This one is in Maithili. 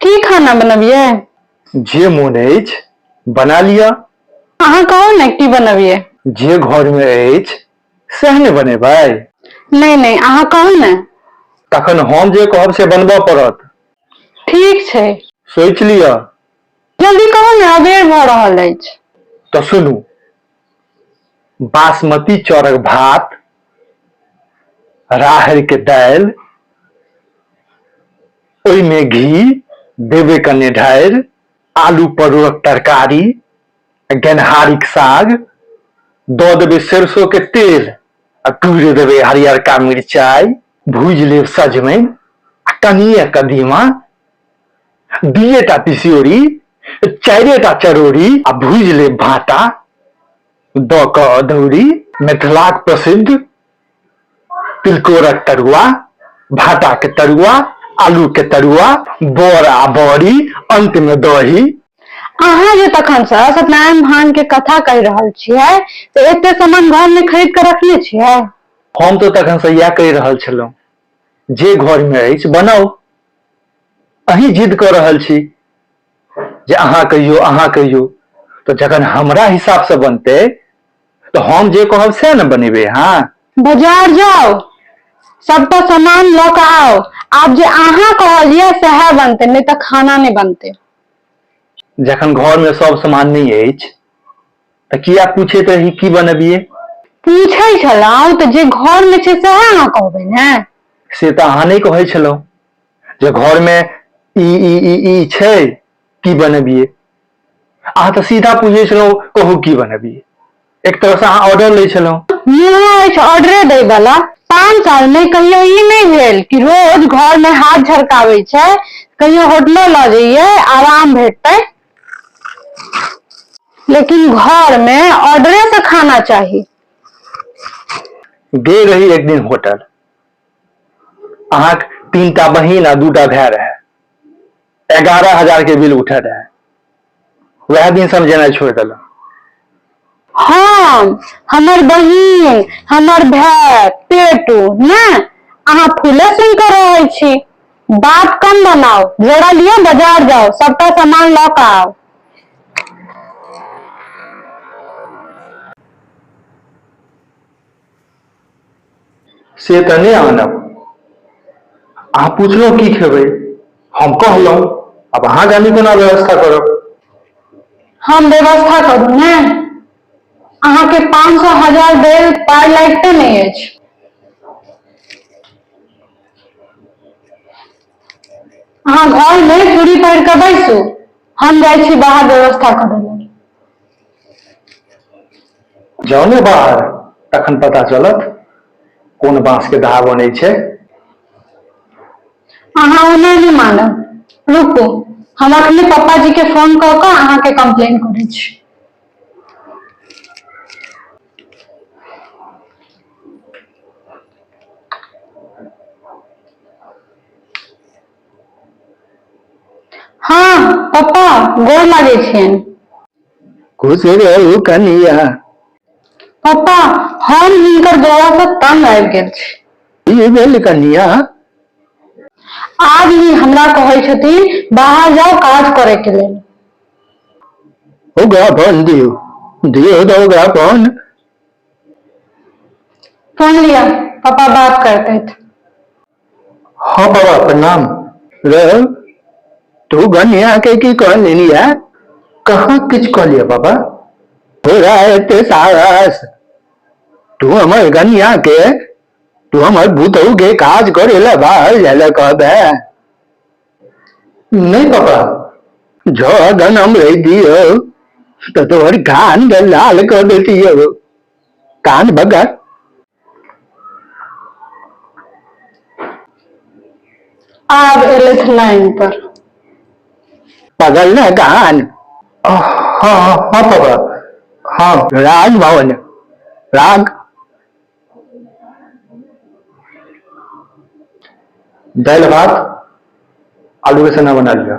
की खाना बनबियै? जे मोन अछि बना लिअ। अहाँ कहू ने की बनबियै? जे घरमे अछि सएह ने बनेबै। नहि नहि, अहाँ कहू ने। तखन हम जे कहब से बनबऽ पड़त। ठीक छै। सोचि लिअ। जल्दी कहू ने, अबेर भऽ रहल अछि। तऽ सुनू, बासमती चाउरक भात, राहड़िके दालि, ओहिमे घी देबै कने ढारि, आलू परोड़क तरकारी, गेनहारीक साग, दऽ देबै सरिसोके तेल आ तूरि देबै हरियरका मिरचाइ, भूजि लेब सजमनि आ कनिए कदीमा, दुइएटा तिसियोरी, चारिएटा चरौरी आ भूजि लेब भाटा दऽ कऽ अदौरी। मिथिलाक प्रसिद्ध तिलकोरक तरुआ, भाटाके तरुआ, आलूके तरुआ, बड़ आ बड़ी, अंतमे दही। अहाँ जे तखन से सत्यनारायण भगवान के कथा कहि रहल छियै तऽ एते सामान घर में खरीद के रखने छियै? हम तऽ तखन से इएह कहि रहल छलहुँ जे घरमे अछि बनाउ। अहीं जिद कऽ रहल छी जे अहाँ कहियौ, अहाँ कहियौ। तऽ जखन हमरा हिसाबसँ बनतै तऽ हम जे कहब सएह ने बनेबै अहाँ। बाजार जाउ, सबटा सामान लऽ कऽ आउ। आब जे अहाँ कहलियै सएह बनतै, नहि तऽ खाना नहि बनतै। जखन घरमे सब सामान नहि अछि तऽ किया पूछैत रही की बनबियै? पूछै छलहुँ तऽ जे घरमे छै सएह अहाँ कहबै ने। से तऽ अहाँ नहि कहै छलहुँ जे घरमे ई ई ई ई छै, की बनबियै। अहाँ तऽ सीधा पूछै छलहुँ कहू की बनबियै। एक तरहसँ अहाँ ऑर्डर लै छलहुँ। मुँह अछि ऑर्डरे दै वाला। 5 साल मे कहियो ई नहि भेल कि रोज घर मे हाथ झरकाबै छै, कहियो होटलो लऽ जइयै आराम भेटतै, लेकिन घर मे ऑर्डरे से खाना चाही। गेल रही एक दिन होटल, अहाँक 3टा बहिन आ 2टा भाय रहै, 11,000 के बिल उठल रहै। वएह दिन से हम जेनाइ छोड़ि देलहुँ। हम, हमर बहिन, हमर भाय, पेटू ने अहाँ फूले सुनि कऽ रहै छी। बात कम बनाउ, झोरा लिअ, बाजार जाउ, सबटा सामान लऽ कऽ आउ। से तऽ नहि आनब। अहाँ पुछलहुँ की खेबै, हम कहलहुँ, आब अहाँ जानी कोना व्यवस्था करब। हम व्यवस्था करू ने? अहाँके 500 हजार देल पाइ लागिते नहि अछि। अहाँ घर मे चूड़ी पहिर कऽ बैसू, हम जाइ छी बाहर व्यवस्था करै लेल। जाउ ने बाहर, तखन पता चलत कोन बांस के दाह बनै छै। अहाँ ओना नहि मानब। रुकू, हम अखने पप्पा जी के फोन कऽ कऽ अहाँके कंप्लेन करै छी। हाँ पप्पा, गोर लागै छियनि। खुश रहू कनिया। पप्पा, हम हिनकर गौरा से तंग आबि गेल छी। ई भेल कनिया? आब ई हमरा कहै छथिन बाहर जाउ काज करे के लेल। ओकरा फोन दियौ, दियौ तऽ ओकरा फोन। फोन लिअ, पापा बात करतथि। हाँ बाबा प्रणाम। रे तू गनिया के की कहलियै है? कहाँ किछु कहलियै बाबा? तोरा एते साहस, तू हमर गनिया के, तू हमर पुतहु के काज करे ला बाहर जाय ला कहबे? नहीं पापा, जो अगन हम रह दियो तो तोहर कान के लाल कर देतियो। कान बगर। आब एलथि लाइन पर। पगल ने कान। हाँ हाँ हाँ पापा, हाँ राग भवन राग। दालि भात आलू के सना बना लिया।